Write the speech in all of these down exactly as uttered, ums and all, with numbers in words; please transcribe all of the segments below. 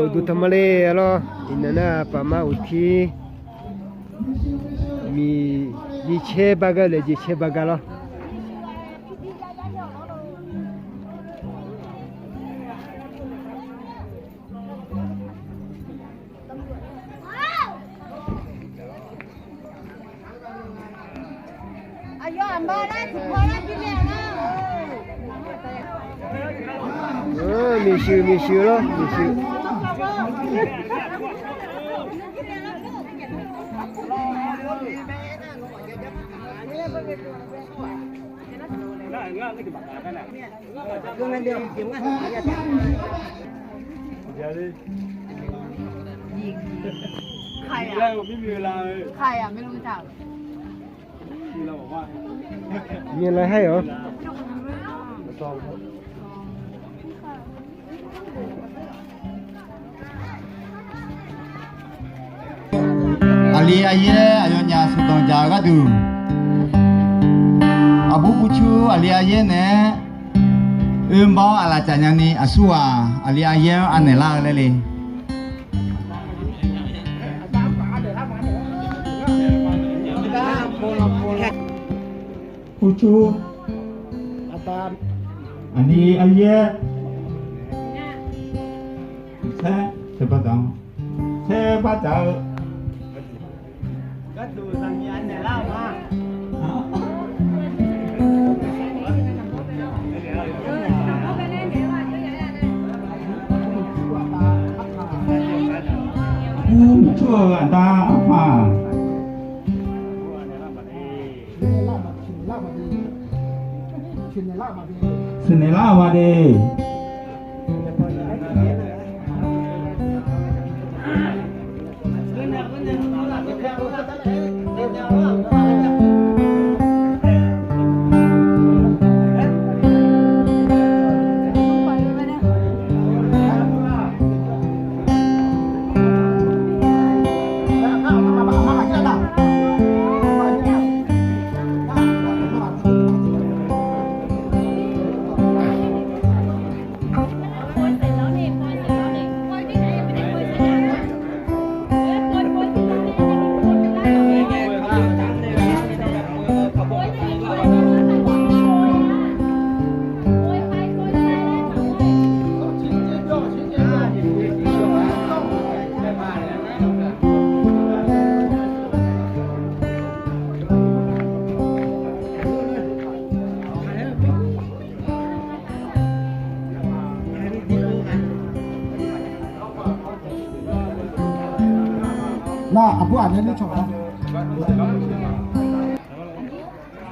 Uqduq tanqma le-a lawr. Iqnan nar paqmar uqtir miq jeq caer bar gar laejae caer bar gar lawr. Miqshuif miqshuif lawr miqshuif. Nyiq laer haer-awr. Aqli aryaer aqyawfnyaf sheuqdanq dzaq-eu gharduq, aqbur buvcur aqli aryaer naeq-aer oermawr aqlaf caf nyani aqsur-aq, aqli aryaer-anr anaeq lar-eu laer le. Uqcur, aqli aryaer, saer, saer bar dzaq-anr, saer bar dzaq-eu Aqbur miqcur-eu aqda arpaq. Sheuqnaeq lar-euq ma de.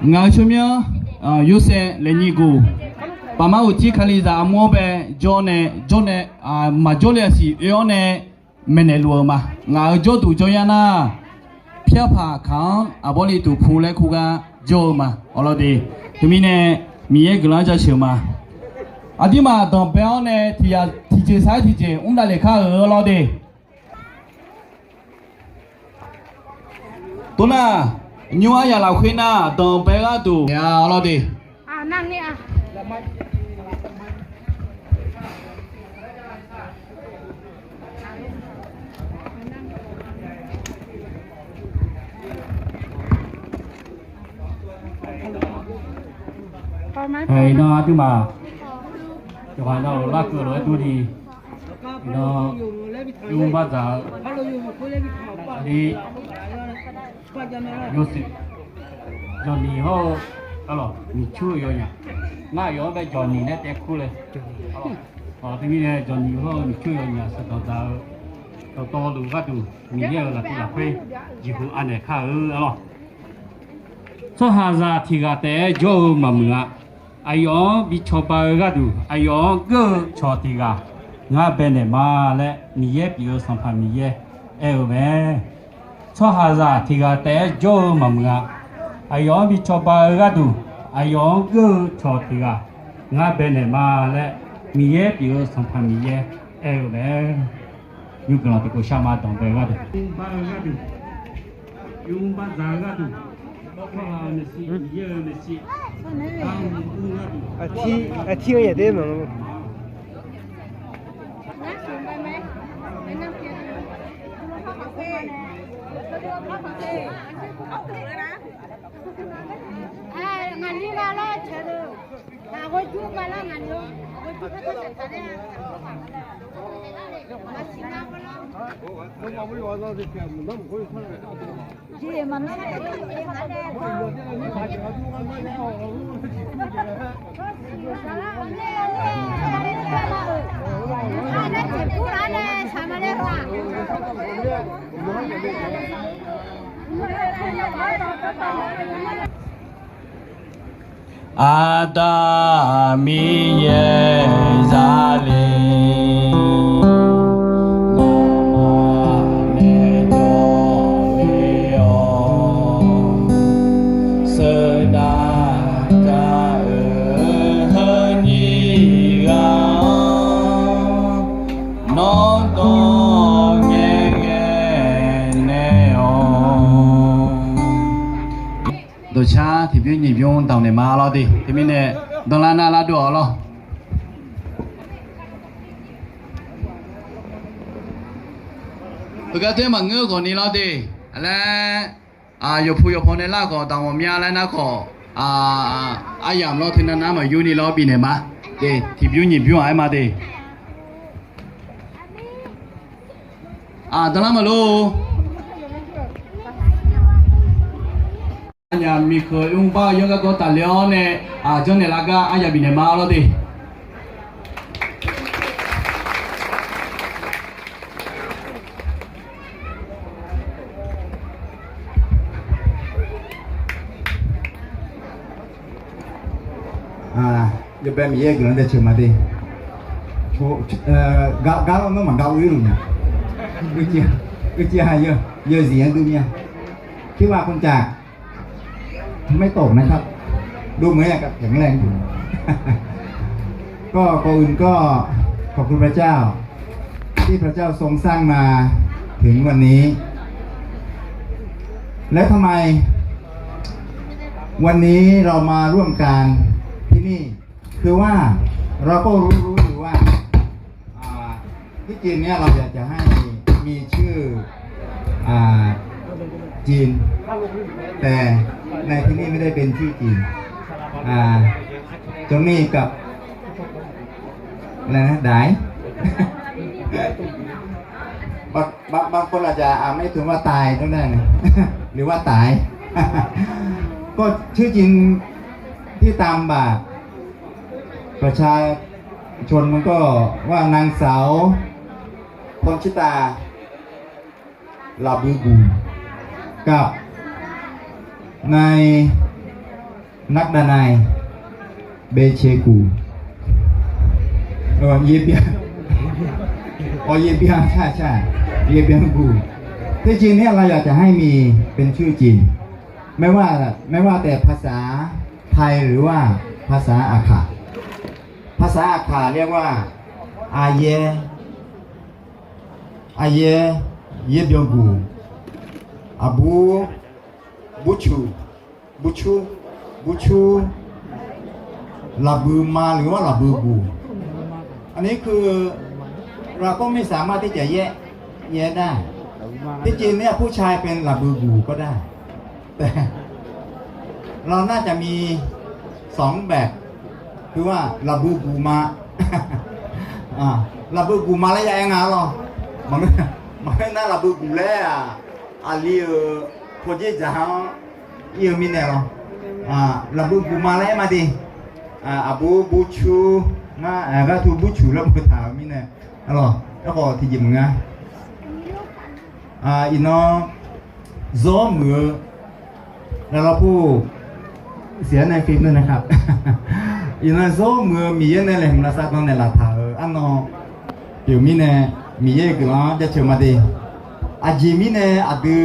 Ngaq-euq tsawrmyanr, Yorsaev Laeqnyir Goq, paqmar uqcir Kalizaq armur-anr bae jawr nae jawr nae, maqjawr le-aq siq oe-awr nae maeqnaeq luf-eu ma. Ngaq-euq jawrduq jawryar nar, pyarpaq kaq-anr aqbawr le duq pu laer kur gar jawr-eu ma. Awqlawr de, teumirnae Miqyaer guiqlanq-anr jaceuq ma. Aqdirmaf danqbae-awr nae tiqjeq sar-aer tiqjeq mr davlef kar-euq awqlawr de. Tov nar, nymr aryaq lafkhoer nar danqbae gharduq naeq-a awqlawr de. Iqnan aqduimaf yawqghaq navluf larkeuv lof-aer durni, iqnan yawmr bardzaq-eu aqli yawshuif, jawqniq hawr-eu, arlawq, miqcur-eu yawnyaf, ngar aqyawf-anr bae jawqniq laer taev kur le. Teumirnae jawqniq hawr-eu miqcur-eu yawnyaf sheuqdanq dzaq-eu dawqtawvluf gharduq Miqyaer-euq lafkhoer lafkhoer jeqhu anaeq kar-eu arlawq. Tsawrhaqzaq tiq ghaq taef-aer jawr-eu maqmuiq-a. Aqyawf-anr bi cawba-eu gharduq aqyawf-anr geur-eu cawq tiq ghaq ngar baenaeq ma laer Miqyaer pyeuf-eu Sanqpaq Miqyaer aer-eu mae. Tsawrhaqzaq tiq ghaq taef-aer jawr-eu maqmuiq-a. Aqyawf-anr bi cawba-eu gharduq aqyawf-anr geur-eu cawq tiq ghaq ngar baenaeq ma laer Miqyaer pyeuf-eu Sanqpaq Miqyaer aer-eu mae. Nymr guiqlanq tiqkawv shar ma danqbae gharduq, yawmr bardzaq-eu gharduq, yawmr bardzaq-eu gharduq, Aqtir-eu yaf te ma. Ngaqli ghaq lar ceuq-eu, aqghoe jur ghaq lar ngaqli-or, aqghoe jur ghaq lar ngaqli-or. Aqda Miqyaer zale, nawmaf nae dawq le-awr, sheuqdav kar-euq heunyiq ghaq-anr, nawr dawq ngaeqghae naeq-awq. Dawqcar tiqbymr nyiq bymr dawq naeq ma lawr de. Teumirnae danlar nar lar dov-awq lawr. Heugar taer maqngeur ghawqni lawr de. Laer, yawqpu yawqpaw nae lar khawf daq ghawqmya laer nar khawf, aryamq lawr teunav nar maqyur ni lawr bifnaeq ma. De tiqbymr nyiq bymr-aq aer ma de. Aq, danlar maqlor. Aqnyaf miqkeuq mrbar-eu yanr garkawv tafle-awr nae, aq, janrnaeq lar gar aryamq bifnaeq ma lawr de. Yawbae Miqyaer guiqlanq jaceuq ma de. Gar lawr nawr maqgar ur-ir luf nya. Uicuiv ha yawzif-anr dui mir-a. คิดว่าคงจะไม่ตกนะครับ ดูเหมือนกับแข็งแรงอยู่ ก็ก่อนอื่นก็ขอบคุณพระเจ้า ที่พระเจ้าทรงสร้างมาถึงวันนี้ แล้วทำไม วันนี้เรามาร่วมกันที่นี่ คือว่าเราก็รู้รู้อยู่ว่า ที่จริงเนี่ยเราอยากจะให้มีชื่อ จีน แต่ในที่นี่ไม่ได้เป็นชื่อจีน จงนี่กับ อะไรนะ ดาย บางบางบางคนอาจจะอ่านไม่ถูกว่าตายก็ได้นะ หรือว่าตาย ก็ชื่อจริงที่ตามบัตรประชาชนมันก็ว่านางสาว พรชิตา หลาบบือกู่ กับ นาย นักดนัย เบเชกู่ เออ เยเปียง อ๋อ เยเปียง ใช่ใช่ เยเปียงกู่ ที่จริงเนี่ยเราอยากจะให้มีเป็นชื่อจีน ไม่ว่า ไม่ว่าแต่ภาษาไทยหรือว่าภาษาอาข่า ภาษาอาข่าเรียกว่า อาเย อาเย เยเปียงกู่ อาบู บูชู บูชู บูชู หลาบบือมาหรือว่าหลาบบือกู่ อันนี้คือเราก็ไม่สามารถที่จะแยกแยะได้ ที่จริงเนี่ยผู้ชายเป็นหลาบบือกู่ก็ได้ แต่เราน่าจะมีสองแบบ คือว่าหลาบบือกู่มา อ่า หลาบบือกู่มาแล้วอย่าแออัดหรอก มันไม่ มันไม่น่าหลาบบือกู่แล้วอ่ะ Ali-euq pawdzer dzaq-anr ir-eu mirnae lawr. Lafbuv guq ma laer aer ma de. Aqbur burcu ngar, ghartu burcuq laer boftaq-euq mirnae. Arlawq, aerkhawf tiqjeq maqnga. Iqnan zawr muiq-eu, laflawr pur siqar nae fim nar nae khar. Iqnan zawr muiq-eu Miqyaer nae laeqhmq lavsav dan naeqlaf taq-euq arnan pyeuf mirnae, Miqyaer-euq guiqlanq-anr jaceuq ma de. Aqjeq mirnae aqdui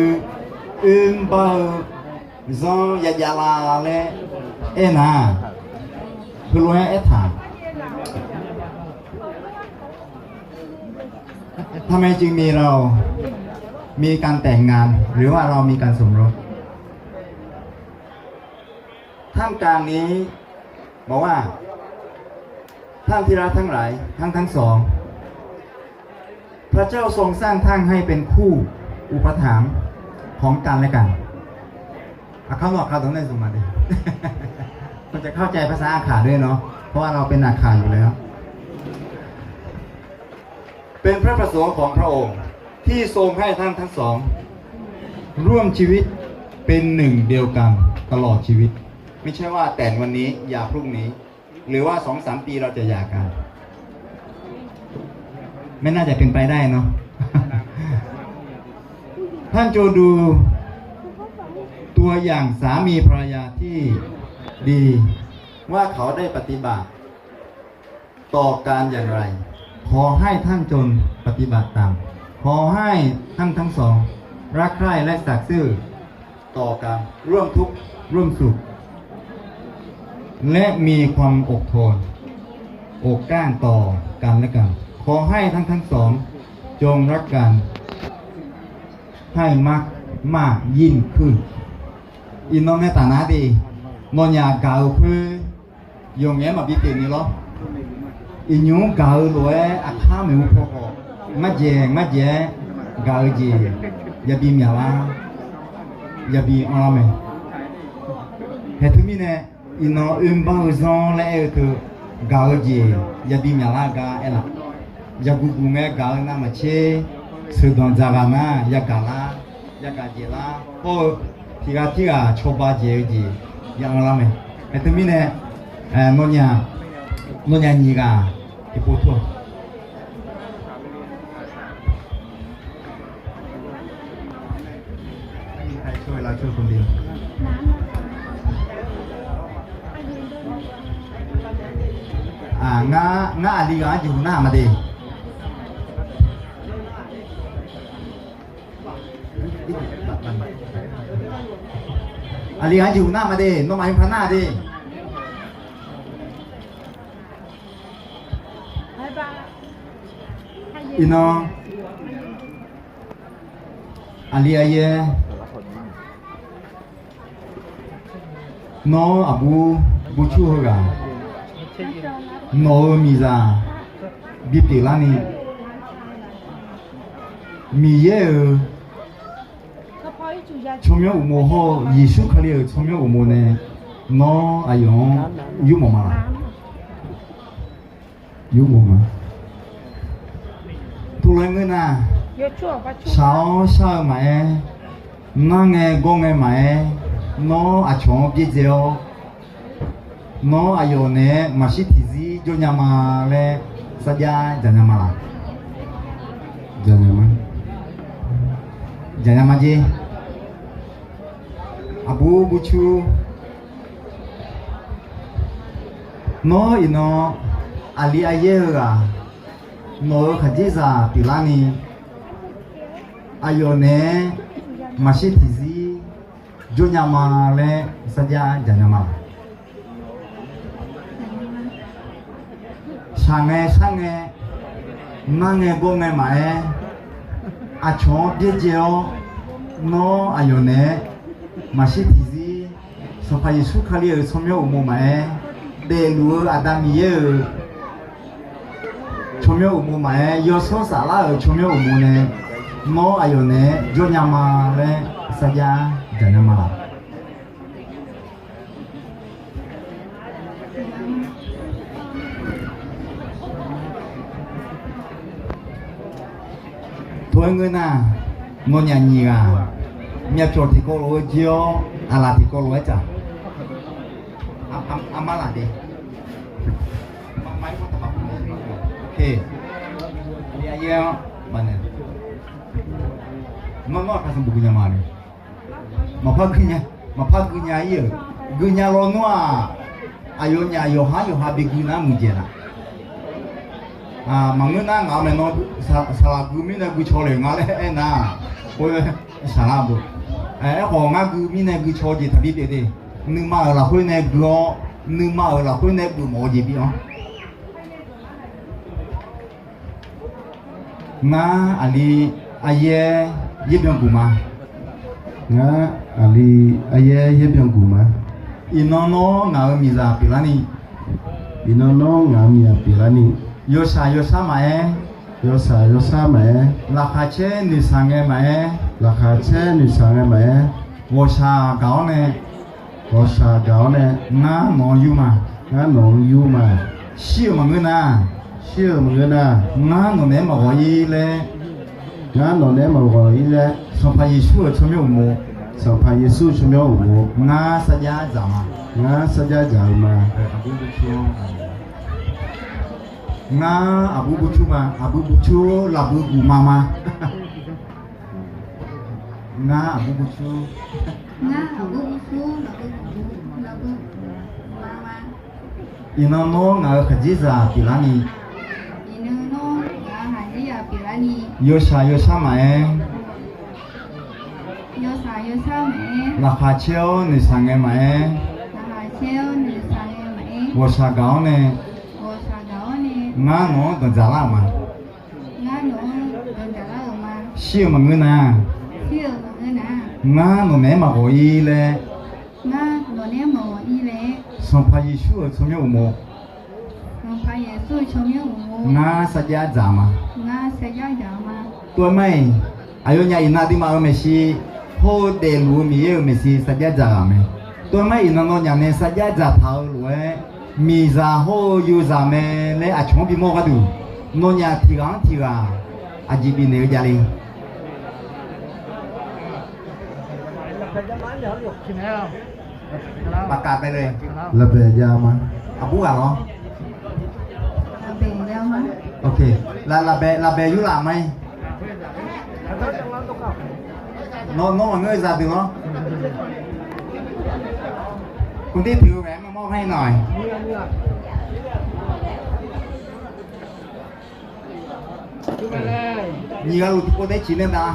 oermr bar-eu zanr yajav la laer aernar, heulof-aer aertaq. ทำไมจึงมีเรามีการแต่งงาน หรือว่าเรามีการสมรส เ ท่ามกลางนี้ บอกว่า ท่านที่รักทั้งหลาย ทั้ง ทั้งสอง พระเจ้าทรงสร้างท่านให้เป็นคู่อุปถัมภ์ของกันและกัน อ่ะ เข้าหน่อยครับ ตรงนี้ส่งมาดิ มันจะเข้าใจภาษาอาข่าด้วยเนาะ เพราะว่าเราเป็นอาข่าอยู่แล้ว เป็นพระประสงค์ของพระองค์ที่ทรงให้ท่านทั้งสอง ร่วมชีวิตเป็นหนึ่งเดียวกันตลอดชีวิต ไม่ใช่ว่าแต่งวันนี้หย่าพรุ่งนี้ หรือว่าสองสามปีเราจะหย่ากัน ไม่น่าจะเป็นไปได้เนาะ ท่านจงดูตัวอย่างสามีภรรยาที่ดี ว่าเขาได้ปฏิบัติ ต่อกันอย่างไร ขอให้ท่านจงปฏิบัติตาม ขอให้ท่านทั้งสอง รักใคร่และสัตย์ซื่อต่อกัน ร่วมทุกข์ร่วมสุข และมีความอดทน อดกลั้นต่อกันและกัน ขอให้ท่านทั้งสอง จงรักกัน ให้มาก มากยิ่งขึ้น Iqnan nae taf nar de, nawnyaf gaq-eu khoer, yawqngaef-aer maqbi pyeuf ni lawr. Iqnymr gaq-eu lof-aer aqkar maeqhu paw khawf, ngar dzaeq ngar dzaeq-aer gaq-eu jeq yabi myaqlar, yabi anrlar mae. Haeq teumirnae, iqnan oerbar-eu zanr laer aer-eu teu, gaq-eu jeq yabi myaqlar gar aerlaf. Yaqguq guq ngae gaq-eu navmaqtser, sheuqdanq dzaqghaq nar yagaq lar, yagaq dzaeq lar hawr-eu, tiqghaq tirghaq cawba dzaeq-eu jeq ya anrlar mae. Haeq teumirnae, nawnyaf, nawnyaf nyiq ghaq tiqpov tur-awq. Ngar, ngar aqli ghaq-anr jeqhuq narhaq ma de. Aqli ghaq-anr jeqhuq narhaq ma de, nawmaf yawpaq narhaq de. Iqnan, aqli aryaer, nawr aqbur burcur heughaq, nawq-euq miqzaq bipyeuf larni, Miqyaer-euq tsawrmyanr uqmov hawr-eu Yeqsur Kali-euq tsawrmyanr uqmov nae, nawr aqyawf-anr yurmawf ma laq? Yurmawf ma. Tuvlof-aer ngeur nar, shaq-awr shar-eu maqaer, nar ngae gawr ngae maqaer, nawr aqcawq-anr byaerdzae-awr, nawr aqyawf naeq-aer maqshir tiqzir jawrnya ma laer sarjax dzaqnya ma laq? Dzaqnya ma. Dzaqnya ma jer. Aqbur burcur, nawr iqnan aqli aryaer heughaq, nawq-euq khaqdzerzaq pyeuflarni, aqyawf naeq-aer maqshir tiqzir jawrnya ma laer sarjax dzaqnya ma laq? Shaq ngae shar ngae, nar ngae gawr ngae maqaer, aqcawq-anr byaerdzae-awr, nawr aqyawf naeq-aer maqshir tiqzir, Sanqpaq Yeqsur Kali-euq tsawrmyanr uqmov maqaer, daefluf-eu Aqda Miqyaer-euq tsawrmyanr uqmov maqaer, yawsanr saflar-euq tsawrmyanr uqmov nae, nawr aqyawf naeq-aer jawrnya ma laer sarjax dzaqnya ma laq? Tov-aer ngeur nar, nawnyaf nyiq ghaq, myavpyawq tiqkawv lof-eu jir-awr, aqlaf tiqkawv lof-aer tsaf. Armar laf de. Nawr nawr aqkaq sanqbof gui nya ma le. Maqpar gui nya, maqpar gui nya ir-euq, gui nya lawnmr-aq, aqyawfnyaf yawqhar yawqha bi gui nar muiqdzaeq laf? Maqngeur nar ngaq-euq maeqnan saqlaq gui mirnae gui caw le nga laer aernar, saqlaq bo. Aerkhawf ngar gui mirnae gui caw-eu jeq taqbi pyeuf de. Nuima-euq lafkhoer nae gui-awr, nuima-euq lafkhoer nae geufmawf-eu jeq bi-anr. Ngar aqli aryaer yaerbyan guq ma. Ngar aqli aryaer yaerbyan guq ma. Iqnan nawr ngaq-euq miqzaq pyeuflarni, iqnan nawr ngaq-euq miqzaq pyeuflarni, yawshaq yawshar maqaer, yawshaq yawshar maqaer, laqkhaq caer noeqshaq ngae maqaer, laqkhaq caer noeqshaq ngae maqaer, ghawqshaq gaq-awr nae, ghawqshaq gaq-awr nae, ngar nawq-anr yur ma, ngar nawq-anr yur ma. Shir-euq maqngeur nar, shir-euq maqngeur nar, ngar nawq naeq-aer maqghawq-ir laer, ngar nawq naeq-aer maqghawq-ir laer, Sanqpaq Yeqsur-euq tsawrmyanr uqmov, Sanqpaq Yeqsur-euq tsawrmyanr uqmov, ngar sarjax dzaq ma, ngar sarjax dzaq-eu ma. Ngar aqbur burcur ma, aqbur burcur lafbui guq ma ma. Ngar aqbur burcur, ngar aqbur burcur lafbui guq ma ma. Iqnan nawr ngaq-euq khaqdzerzaq pyeuflarni, iqnan nawr ngaq-euq khaqdzerzaq pyeuflarni, yawshaq yawshar maqaer, yawshaq yawshar maqaer, laqkhaq caer-awr noeqshaq ngae maqaer, laqkhaq caer-awr noeqshaq ngae maqaer, ghawqshaq gaq-awr nae, ghawqshaq gaq-awr nae, ngar nawq-anr danqdzaq lar-euq ma, ngar nawq-anr danqdzaq lar-euq ma. Shir-euq maqngeur nar, shir-euq maqngeur nar, ngar nawq naeq-aer maqghawq-ir laer, ngar nawq naeq-aer maqghawq-ir laer, Sanqpaq Yeqsur-euq tsawrmyanr uqmov, Sanqpaq Yeqsur-euq tsawrmyanr uqmov, ngar sarjax dzaq ma, ngar sarjax dzaq ma. Tov-aer mar-iq, aqyawfnyaf iqnan aqduimaf-euq maeqshi hawr-eu daefluf-eu Miqyaer-euq maeqshi sarjax dzaq ghaq mae. Tov-aer mar-iq, iqnan nawnyaf nae sarjax dzaqtaq-eu lof-aer, miqzaq hawr-eu yozaq mae laer aqcawq-anr bimawr-eu gharduq, nawnyaf tiq ghaq-anr tiq ghaq aqjeq bifnaeq-eu javle. Lafbaeq jav ma. Aqbur ghaq lawr. Lafbaeq, lafbaeq yurlaf ma-ir. Nawr, nawr maqngeur-eu zaqdeuq lawr. Kmqdir tiq-eu ghae-aer maqmawr ghae nawq-iq. Nyiq ghaq luf tiqpov taef-aer ciq nae dav.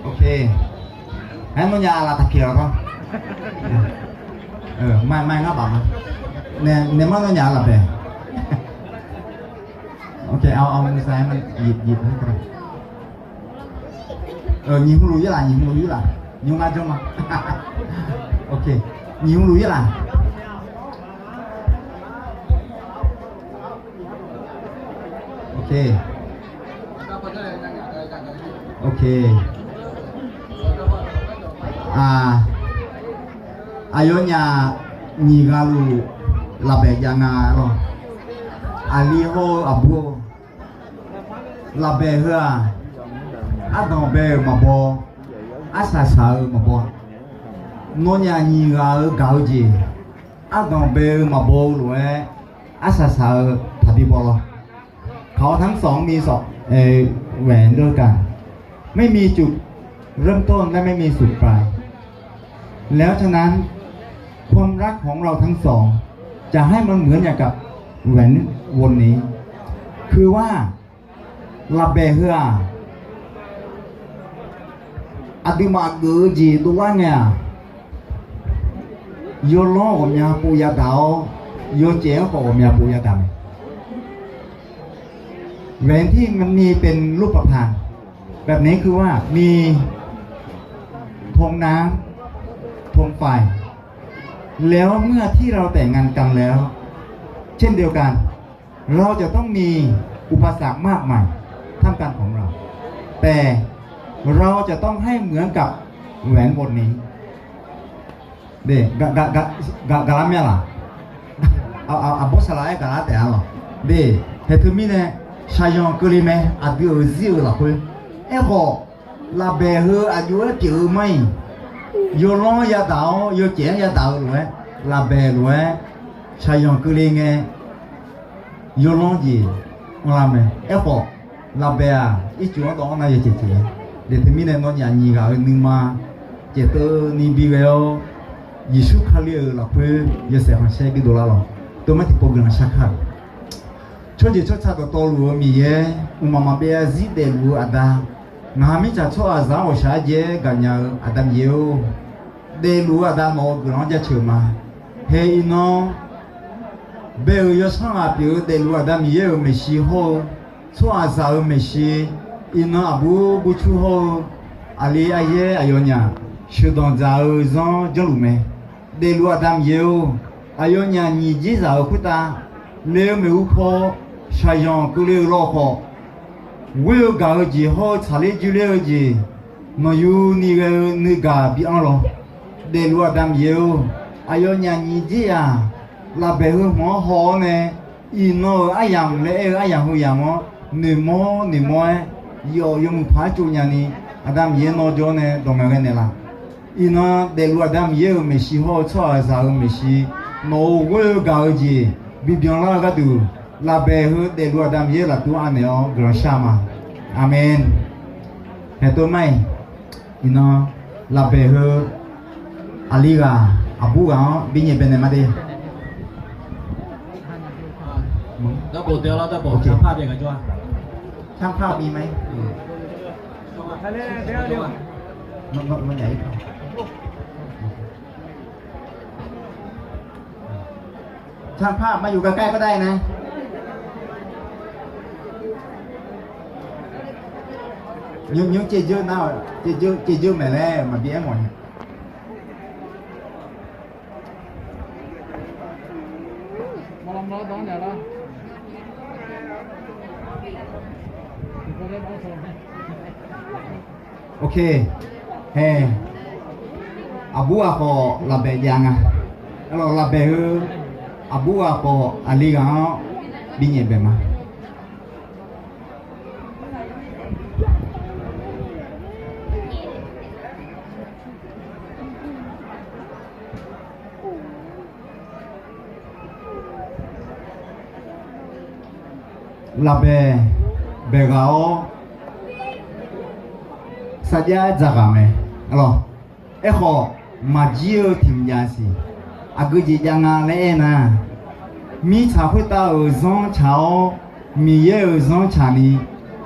Ok. Aer, nawnyaf aqlaf taqpyeuf-awq lawr. Mai, mai ngar baf ma. Naeq, naeq mar nawnyaf lafbaeq. Ok, เอา เอามือซ้ายมาหยิบ หยิบให้ก็ได้. Nyiq hmq luf yir laf, nyiq hmq luf yir laf. Nymr ngar janr ma. Ok. Nyiq hmq luf yir laf. Ok. Ok. Aq, aqyawfnyaf nyiq ghaq luf lafbaeq jav nga lawr. Aqli hawr-eu aqbur-or, lafbaeq heu-aq, ardanq bae-euq maqbaw, arsaq saq-eu maqbaw. Nawnyaf nyiq ghaq-euq gaq-eu jeq, ardanq bae-eu maqbaw-eu lof-aer, arsaq saq-eu taqbi baw lawr. เขาทั้งสองมีสอง เอ่อ แหวนด้วยกัน ไม่มีจุดเริ่มต้นและไม่มีจุดปลาย แล้วฉะนั้น ความรักของเราทั้งสอง จะให้มันเหมือนอย่างกับแหวนวงนี้ คือว่า lafbaeq heu-aq, aqduimaf geuf-eu jeq dovlar ngae-aq, yawlanr ghawqmya pov yadaq-awr, yawcaef-anr khawf ghawqmya pov yadaq mae. แหวนที่มันมีเป็นรูปพรรณ แบบนี้คือว่ามีธงน้ำ ธงไฟ แล้วเมื่อที่เราแต่งงานกันแล้ว เช่นเดียวกัน เราจะต้องมีอุปสรรคมากมายท่ามกลางของเรา แต่เราจะต้องให้เหมือนกับแหวนวงนี้ Gaqlar mya laq? Aqbawr saqlaq-aer gaqlar taef-a lawq. De, haeq teumirnae shaqzanq keuvle mae, aqdui-euq zir-euq lafkhoer. Aerkhawf, lafbaeq heu aqjox-aer pyeuf-eu mar-iq, yawlanr yadaq-awr yawcaef-anr yadaq-eu lof-aer, lafbaeq lof-aer shaqzanq keuvle ngae, yawlanr jeq anrlar mae. Aerkhawf, lafbaeq-aq, ircuf-anr dawv-anr nar yawcaef caef-a. De teumirnae nawnyaf nyiq ghaq-euq nuima caefteu ni bighae-awr, Yeqsur Kali-euq lafkhoer yawshaef khanqsaer bi dovlar lawq. Teumirnae tiqpov guiqlanq shar kar-euq Tsawrjeuq tsawrca dawqtawvluf-eu Miqyaer, mqmaq maqbyav zarzir daefluf-eu Aqda, ngaq mirtsaq tsawrhaqzaq-anr ghawqshaq-aer jaev-aer gaqnya-eu Aqda Miqyaer-or, daefluf-eu Aqda nawq-euq guiqlanq-anr jaceuq-eu ma. Hae iqnan bae-euq yawsanr ghaq pyeuf-eu daefluf-eu Aqda Miqyaer-euq maeqshi hawr-eu, tsawrhaqzaq-euq maeqshi, iqnan aqbur burcur hawr-eu, Aqli aryaer aqyawfnyaf sheuqdanq dzaq-eu zanr janrluf mae. Daefluf Aqda Miqyaer-or, aqyawfnyaf nyiq jir zaq-euq khoertav le-eu maeqhu paw, shaqzanq keuvle-eu lawkhawf, ghoer-eu gaq-eu jeq hawr-eu tsaqler joerler-eu jeq, nanqyuni ghae-eu nuigaq bi anr lawq. Daefluf Aqda Miqyaer-or, aqyawfnyaf nyiq jir zaq lafbaeq heu hmq-anr haw-awr nae, iqnan-euq aryamq laer aer-eu aryamq heu yamq-anr noeqmawr noeqmawr-aer, yawf yawmuiq paq-aer tsovnya ni, Aqda Miqyaer nawr jawr-awr nae dawq ngaeq ghae naeqlaf. Iqnan daefluf Aqda Miqyaer-euq maeqshi hawr-eu tsawrhaqzaq-euq maeqshi, nawq-euq ghoer-eu gaq-eu jeq bibyan lar-eu gharduq, lafbaeq heu daefluf Aqda Miqyaer laftuv anaeq-awr guiqlanq shar ma. Aqmeq. Haeqtov mar-iq, iqnan lafbaeq heu aqli ghaq aqbur ghaq-anr binyaef baenaeq ma de. ช่างภาพ มีไหม? ช่างภาพ มาอยู่ใกล้ๆ ก็ได้นะ Nymr nymr caevdzeur nar, caevdzeur maeq laer maqbi aer mawf nya. Ok, hae, aqbur ghaq khawf lafbaeq jav nga. Lafbaeq heu, aqbur ghaq khawf aqli ghaq-anr binyaef baeq ma. Lafbaeq baeq ghaq-awr, sarjax dzaqghaq mae. Aerkhawf, maqjir-eu tiq mq jav siq. Aqgeu jeq jav nga laer aernar, mirtsaq khoertav-euq zanr tsaq-awr, Miqyaer-euq zanr tsaq ni,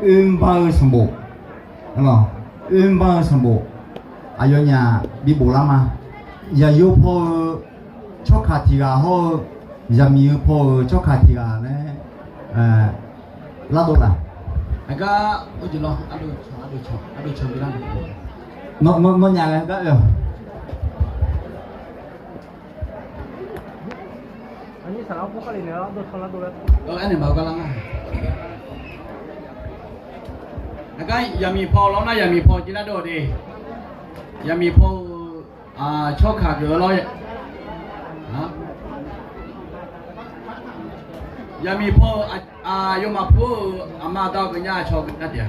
oermr bar-eu sanqbof, oermr bar-eu sanqbof, aqyawfnyaf bi boflar ma. Yaqyo paw-eu tsawrkaq tiq ghaq hawr-eu, zaqmiq-eu paw-euq tsawrkaq tiq ghaq laer lardov laf. Aqgar, nawnyaf laer gar oe-awq. Aqgar yaqmiq paw lawr nar, yaqmiq paw jir lardov-eu de. Yaqmiq paw-eu tsawrkaq geuf-eu lawr. Yaqmiq paw-eu aqyawfmaf pu-eu aqma aqda-eu geuf nya, aqcawq geuf nya taef-a.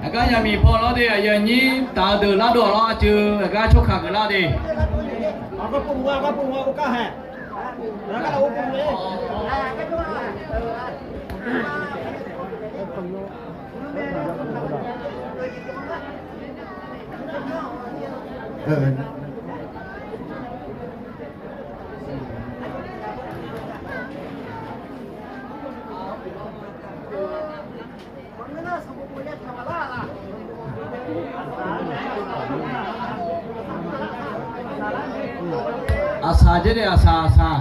Aqgar yaqmiq paw lawr de, aqyuif aqnyir taq-eu deuq lardov lawr, aqceuq aqgar tsawrkaq geuf lar de. Aqsaq jer de, aqsaq, aqsaq.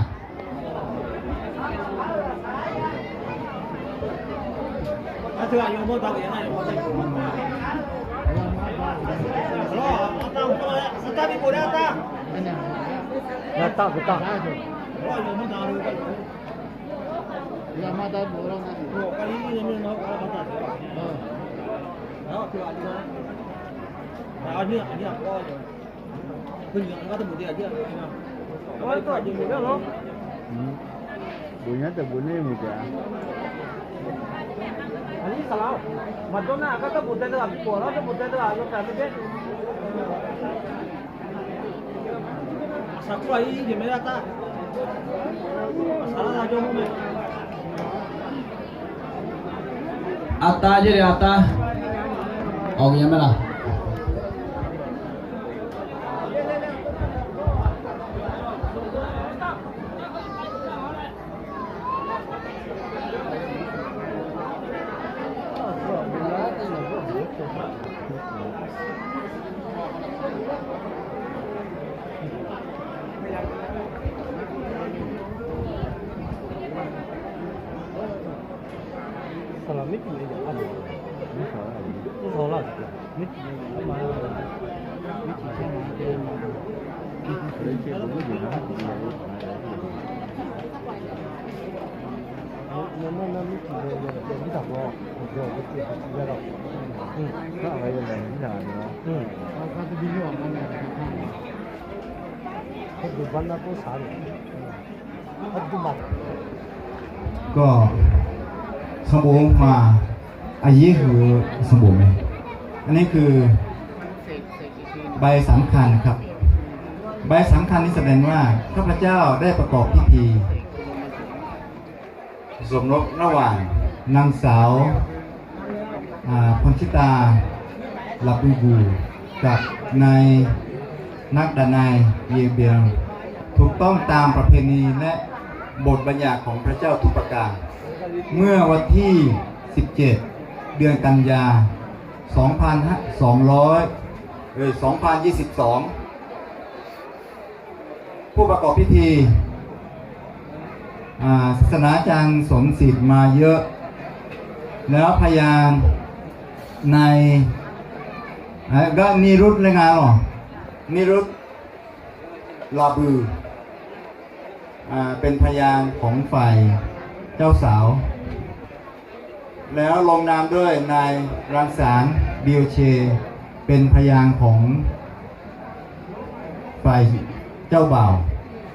Bofnya taef bofnya muiq taef-a. Aqli saqlaq-awr, maqjawr nar aqgar tarbuf dae deuq-aq, bifpov lar tarbuf dae deuq-aq, yawkaq maqjaer. Aqsaq kur-aq ir jeq mae lar tar. Aqsaq lar lar jawr mawr mae. Aqtav jer de, aqtav. Awq, ghaenya mae laq. Khawf, sanqbof ma, aqyaer huiq-eu sanqbof mae. อันนี้คือ ใบสำคัญครับ ใบสำคัญนี้แสดงว่า ข้าพเจ้าได้ประกอบพิธี สมรสระหว่างนางสาว อ่า พรชิตา หลับบือบู่ กับนายนักดนัย เยเบียง ถูกต้องตามประเพณีและบทบัญญัติของพระเจ้าทุกประการ เมื่อวันที่ สิบเจ็ด เดือนกันยา สองพันสองร้อย เอ่อ สองพันยี่สิบสอง ผู้ประกอบพิธี อ่า ศาสนาจารย์สมศิษย์มาเยอะ แล้วพยานใน อ่า ก็นิรุตรายงานหรอ นิรุตร ลาบือ อ่า เป็นพยานของฝ่ายเจ้าสาว แล้วลงนามด้วยนายรังสรรค์ บิลเช เป็นพยานของฝ่ายเจ้าบ่าว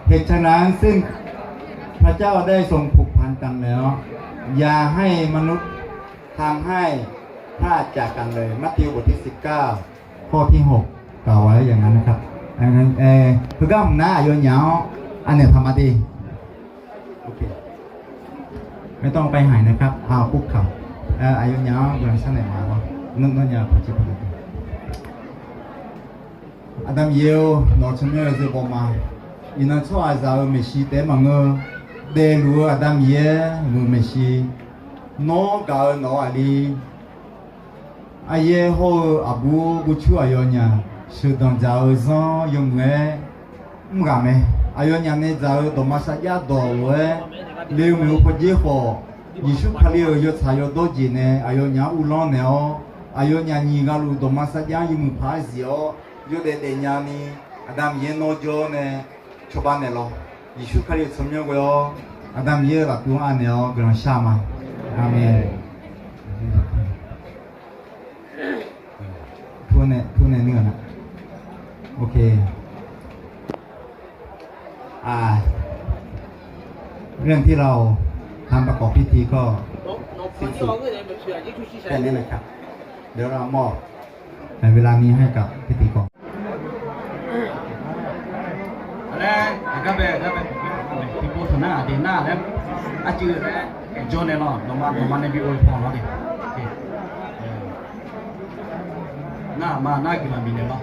เหตุฉะนั้นซึ่งพระเจ้าได้ทรงผูกพันกันแล้ว อย่าให้มนุษย์ทำให้พรากจากกันเลย มัทธิวบทที่สิบเก้า ข้อที่หก กล่าวไว้อย่างนั้นนะครับ ดังนั้น เอ่อ คือก็นะ aqyawfnyaf-anr anaeq paq ma de. โอเค ไม่ต้องไปไหนนะครับ เอาคุกเข่า เอ่อ aqyawfnyaf-anr guiqlanq sharnaeq ma lawr. Nawnyaf paqtiq paq. Aqda Miqyaer-or, nawq-eu tsawrmyanr-eu zeu bawma, iqnan tsawrhaqzaq-euq maeqshi taef-aer maqngeur, daefluf-eu Aqda Miqyaer-euq maeqshi, nawr gaq-eu nawq-eu aqli, aryaer hawr-eu aqbur guvcur aqyawfnyaf sheuqdanq dzaq-eu zanr yawmuiq-aer mrghaq mae. Aqyawfnyaf nae dzaq-eu dawqma sarjax dawq lof-aer le-eu maeqhu pawdzer khawf, Yeqsur Kali-euq yawtsaq yawdawr jeq nae aqyawfnyaf-anr uvlanr naeq-awr, aqyawfnyaf nyiq ghaq luf dawqma sarjax-anr yawmuiq paq-aer zif-awr, yawdaef daefnya ni, Aqda Miqyaer nawr jawr nae cawba naeq lawq. Yeqsur Kali-euq tsawrmyanr ghoe-awr, Aqda Miqyaer-euq lafkhoer-anr anaeq-awr guiqlanq shar ma. Aqmeq. Turnae, turnae nuir-aq na. โอเค อ่า เรื่องที่เราทำประกอบพิธีก็สิ้นสุดแค่นี้นะครับ เดี๋ยวเรามอบเวลานี้ให้กับพิธีกร Laer, aqgar bae, aqgar bae, tiqpov tanq nar aqdui nar laer, arcuiv laer, jawr nae lawr, nawqma, nawqma nae bi oe paw lawr de. Nar ma nar guiqlanq bifnaeq lawr.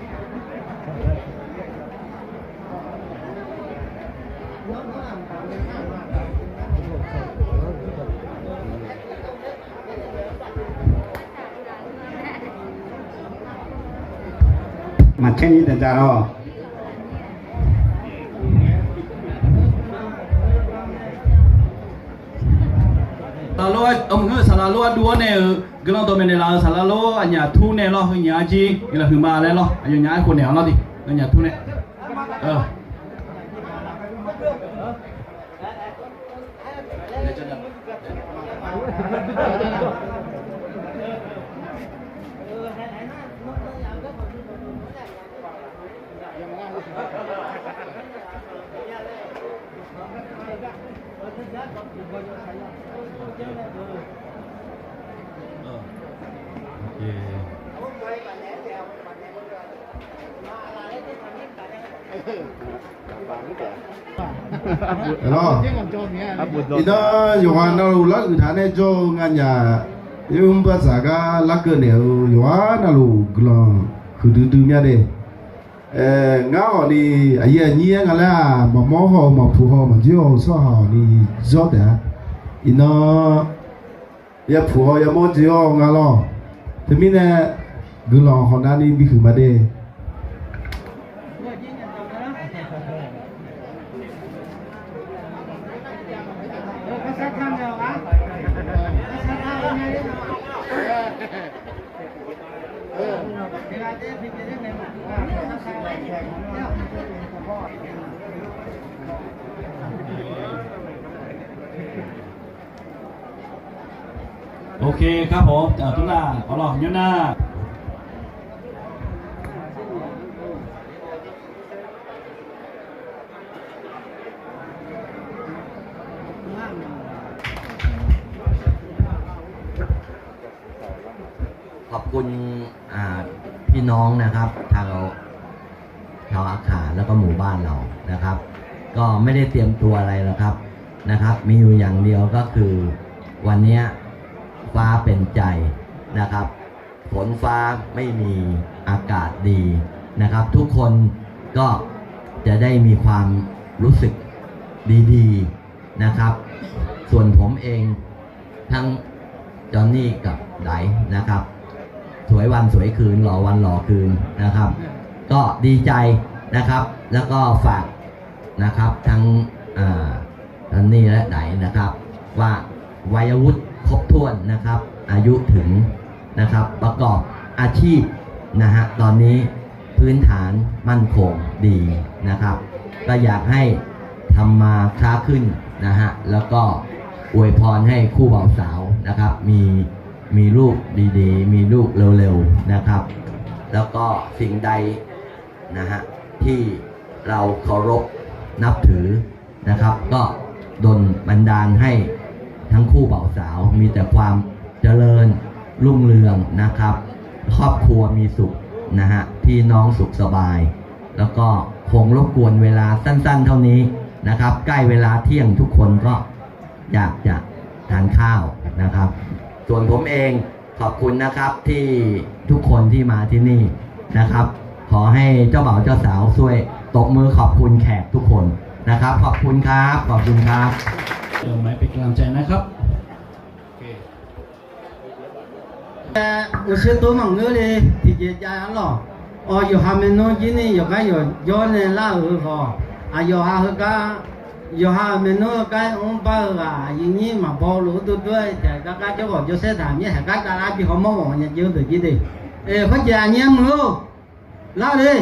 Maqcaer ni daqdzaq lawr. Saqlaq lor, mq ngeur-eu saqlaq lor arduv-awr nae-euq guiqlanq dawqmaeq naeqlaf-euq saqlaq lor aqnyaf tur nae lawr, heunyiq arjir guiqlanq huiqma laer lawr, aqyawfnyaf aerkhof naeq-awr lawr de, aqnyaf tur nae. Lawr, iqnan yawqghaq navluf laruiq taq nae jawr-eu nganyaf, mr bardzaq gar larkeuv naeq-eu yawqghaq navluf guiqlanq huiqdui dui mya de. Ngar hawq ni aqyuif aqnyir-aer nga laer-aq, maqmawr haw-eu maqpuq haw-eu maqdzoer haw-eu tsawrhaq hawq ni dzawr taef-a. Iqnan yapuq haw yamawr dzoer-awr nga lawr. Teumirnae guiqlanq hawq navni bihuiq ma de. โอเคครับผม เอ่อ ทุกท่าน ขอรอบยกหน้า ขอบคุณ อ่า พี่น้องนะครับ ชาว ชาวอาขาแล้วก็หมู่บ้านเรานะครับ ก็ไม่ได้เตรียมตัวอะไรหรอกครับ นะครับ มีอยู่อย่างเดียวก็คือวันเนี้ยฟ้าเป็นใจนะครับ ฝนฟ้าไม่มี อากาศดีนะครับ ทุกคนก็จะได้มีความรู้สึกดีๆ นะครับ ส่วนผมเองทั้งจอห์นนี่กับไดนะครับ สวยวันสวยคืน หล่อวันหล่อคืนนะครับ ก็ดีใจนะครับ แล้วก็ฝากนะครับ ทั้ง อ่า จอห์นนี่และไดนะครับ ว่าวัยวุฒิครบถ้วนนะครับ อายุถึงนะครับ ประกอบอาชีพนะฮะ ตอนนี้พื้นฐานมั่นคงดีนะครับ ก็อยากให้ทำมาค้าขึ้นนะฮะ แล้วก็อวยพรให้คู่บ่าวสาวนะครับ มี มีลูกดีๆ มีลูกเร็วๆ นะครับ แล้วก็สิ่งใดนะฮะ ที่เราเคารพนับถือนะครับ ก็ดลบันดาลให้ทั้งคู่บ่าวสาวมีแต่ความเจริญรุ่งเรืองนะครับ ครอบครัวมีสุขนะฮะ พี่น้องสุขสบาย แล้วก็คงรบกวนเวลาสั้นๆ เท่านี้นะครับ ใกล้เวลาเที่ยงทุกคนก็ อยากจะทานข้าวนะครับ ส่วนผมเองขอบคุณนะครับที่ทุกคนที่มาที่นี่นะครับ ขอให้เจ้าบ่าวเจ้าสาวช่วยตบมือขอบคุณแขกทุกคนนะครับ ขอบคุณครับ ขอบคุณครับ เดี๋ยวไม้เป็นกำลังใจนะครับ โอเค Uqshoer tov maqngeur le, tiqjeq jav-a lawq. Awq, yawqha maernmr jir ni yawqgar yawqjawr nae lar-euq heu khawf, aqyawf ha heugar, yawqha-euq maernmr heugar mr bar-eu ghaq aqyuif nyir maqbaw lof-aer dovdov-aer taef gar gar jawr khawf jawrsaer taq mir haiq gar davlar bi hawmawr ghawq nya jeq-eu deuq jir de. Khoerjeq aqnyir muiq-or. Lar le.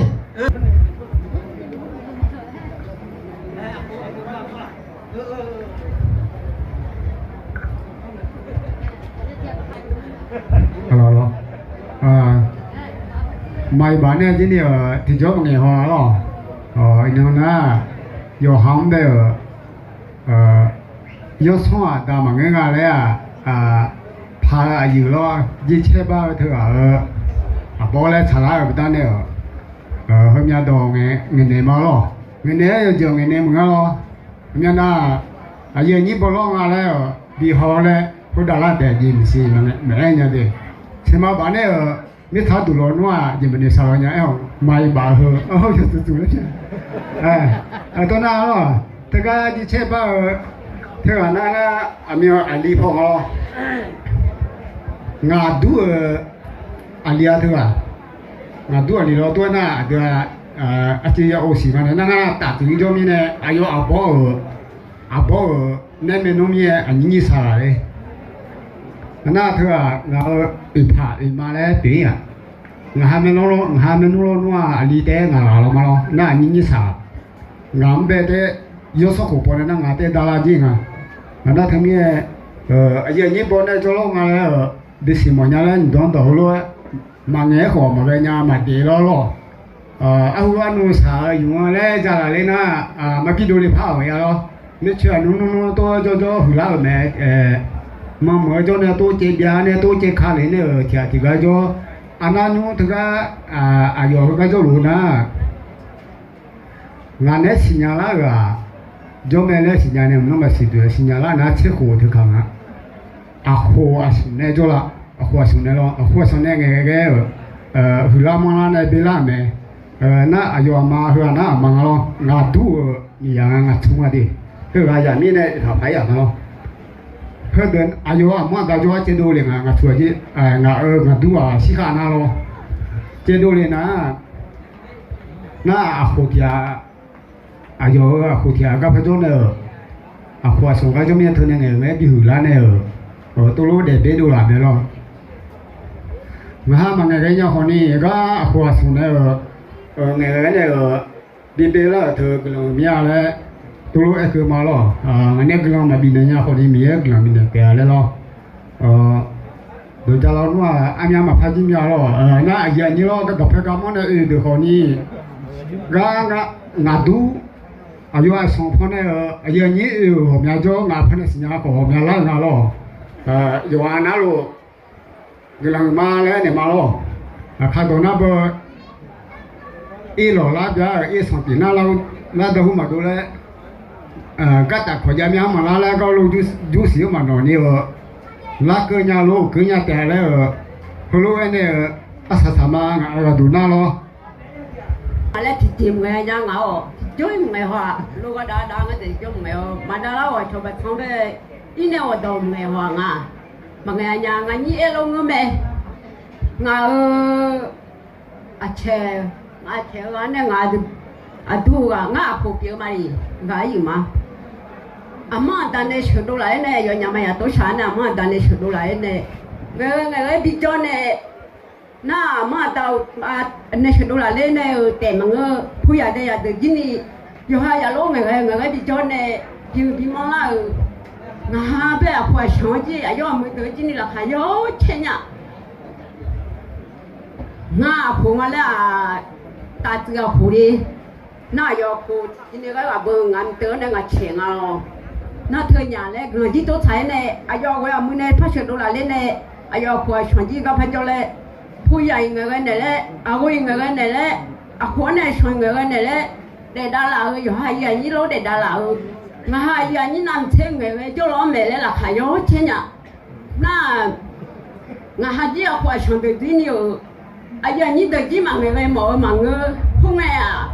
Maqbaf nae jir ni-euq tiqjawr maqngaeq haw-a lawq. Iqnan nar, yawqha-anr bae-euq yawsanr aqda maqngeur nga laer-aq, paq-eu aqyuif lawr, jircaer bar-eu teughaq-euq aqbawr laer tsaqlar-euq baqdanae-euq, heumyav dawq ngaeqnaeq ma lawq. Ngaeqnaeq-aer yawjeq ngaeqnaeq maqnga lawr. Heumyav nar, aqyuif aqnyir baw lawr nga laer-euq bi haw laer khoerdavlar taef jeq maqsiq maqaer nya de. Tiqma baf nae-euq mirtsaq duq lawnmr-aq jeq maqnoeq saq law nya aer-awq. Maqbaf heu yawtsuf tsuf laer pyaeq. Tawr nar lawq, teugar jircaer bar-eu teughaq nar ngar aqmyan aqli paw nga lawr. Ngaq dur-euq aqli-a teughaq. Ngaq dur aqli lawr tov-aer nar aqdui-a, arciv ya ov siq nga nae nar ngar taf tiq ir jawr mirnae aqyawf aqbawr-euq, aqbawr-euq nae maernmr mir-aer aqnyir nyir saq laq le. Nar teughaq ngaq-euq oeqpaq oeqma laer pyeuf-ir-aq. Ngaq ha maernmr lawr, ngaq ha maernmr lawr nmr-aq aqli taef-aer ngaq ghaq law ma lawr nar aqnyir nyir saq. Ngaq-anr bae taef-aer yawsanr khof paw nae nar ngaq taef-aer davlar jir nga. Ngaq nar teumirnae aqyuif aqnyir baw nae jawrlawr nga laer-euq bisiq mawfnya laer nyiqdanq dawq heulof-aer maqngaeq-aer khawf maqghae nya maqdaef lawr lawq. Arhu arnu saq-eu yuf-anr laer ja laf ler nar, maqbi dovle par-awq ya lawr. Mircoeq aqnmr nmr nmr tov-aer jawrjawr huiqlar-euq mae. Mameuq-eu jawr nae tov caev byav nae tov caev ka lef nae-euq tiq ghaq tiq ghaq jawr. Aqnar nymr teugar aqyawf heugar jawrluf nar, ngaq nae siqnya lar-euq-aq, jawr mae laer siqnya nae maqnmr maqsiq deuq siqnya lar nar tser khof-eu teukaq nga. Aqkhof aqsmq nae jawrlaf, aqkhof aqsmq nae lawr, aqkhof aqsmq nae ngaeqghae ghae-euq huiqlar manrlar nae belar-euq mae. Nar aqyawf aqma heu-aq nar aqma nga lawr, ngaq dur-euq miqyaq nga ngaq tsmr nga de. Heughaq yaq mirnae oeqpaq paq-aer yaq nga lawr. Heudeuq aqyawf aqmur aqda jawr-aer caevdov le nga ngaq tsmr-aq jir, ngaq-euq ngaq dur-aq shirkhav nar lawr. Caevdov le nar, nar aqkhof tiq ghaq, aqyawf-euq aqkhof tiq ghaq gar par jawr nae-euq, aqkhof aqsmq gar jawr mir-aer teunae ngaeq-euq mae bihuiq lar nae-euq, tov lof daef ber dov laf mae lawr. Ngaq ha maqngaeq ghae nya khawf ni, gar aqkhof aqsmq naeq-euq, ngaeq ghae nae-euq, bi beular-euq teu guiqlanq mir-a laer, tov lof-aer keuv ma lawr. Ngaq nae guiqlanq maqbif naeq nya khawf ni, Miqyaer guiqlanq bifnaeq taef-a laer lawr. Dawqja lawnmr-aq, armyav maqpar jir myav lawr. Nar aqyuif aqnyir lawr, dawqpae garmanr nae oe deuq khawf ni, gar ngaq dur, aqyawf aqsmq paw nae-euq aqyuif aqnyir oe-euq ghawqmya jawr, ngaq paw nae siqnya khawf ghawqmya lar-eu nga lawr. Yawqha narluf guiqlanq huiqma laer naeq ma lawr. Aqkar dawq nar beu, irlawq lar bya-euq irsanq pyeuf nar lar, lar dawr hmr maqdov laer, gartaf kawq jav mya maqlar laer gar lo jur siq-anr maqnawq ni-eu, larkeuv nya lof keuv nya taef laer-euq, heulof-aer nae-eu, arsaq saqma ngaq-euq ghaqduq nar lawr. Aqlaer tiqjeq maqngae nya ngaq-awq. Tiqjawr-ir maqngae haw-aq, lo ghardav dav ngar deuq tiqjawr maqngae-awr, maqdav lar-awq aqcawq baqtsanr bae, ir nae awqdawq maqngae haw-aq nga. Maqngae nya, ngaq nyir aer lof ngeur mae. Ngaq-euq aqcaeq, ngaq aqcaeq-eu ghaq nae ngaq aqdur-eu ghaq ngar aqpoq pyeuf-eu maqli, ghaq-ir-euq ma. Aqmanr aqda nae sheuqdov laf-aer nae, yawnyaf maqyaf tov shaq nae aqmanr aqda nae sheuqdov laf-aer nae, ngaeq-aer ngaeq-aer bijawr nae, nar aqmanr aqda nae sheuqdov laf ler nae-euq taef maqngeur, puyaq daeyaq deuq jir ni, yawqha yaf lof ngaeq-aer ngaeq-aer bijawr nae, bi bimanr lar-euq, ngaq ha bae aqkhof aqshanq-anr jir aqyawf aqmuiq deuq jir ni laqkhaq yawr caer nya. Ngar aqkhof nga laer-aq, taf tsuif aqkhof le. Nar aqyawf khof tiqni ghae ghaq beu ngaq mqdeuv-anr nae ngaq caeq nga lawr. Nar teunyaf laer guiqlanq jir tov tsaq-aer nae, aqyawf ghoe aqmuiq nae par sheuqdov laf ler nae, aqyawf aqkhof aqshanq jir gar par jawr laer, puyaq-iq ngaeqghae naeq laer, aqghoe-iq ngaeqghae naeq laer, aqkhof-anr nae shanq ngaeqghae naeq laer, daefdav laf-euq yawqha aqyuif aqnyir lof daefdav laf-euq, ngaq ha aqyuif aqnyir navmaqtser ngaeqghae jawrlawr-anr maeq laer laqkhaq yawr caer nya. Nar ngaq ha jir aqkhof aqshanq deuq jir ni-euq, aqyuif aqnyir deuq jir maqngaeq ghae mawf-eu maqngeur. Khoerngae-aq,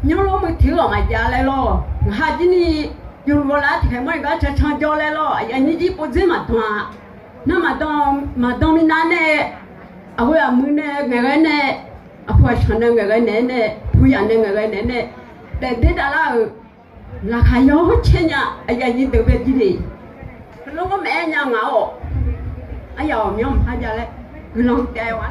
nymr lor muiq tiq-awq maqjav laer lawr. Ngaq ha jir ni yawluf ghawlar tiqkhaeq mawr-iq gar cancan jawr laer lawr. Aqyuif aqnyir jir povdzer maqdan-a. Nar maqdan, maqdan minav nae, aqghoe aqmuiq nae ngaeqghae nae, aqkhof aqshanq nae ngaeqghae naeq-aer nae, puyaq nae ngaeqghae naeq-aer nae, daefdav dav lar-euq, laqkhaq yawr caer nya. Aqyuif aqnyir deuq bae jir le. Heulof-aer maqaer nya ngaq-awq. Aryaq ghawqmyanr maqpar jav laer guiqlanq taef-a.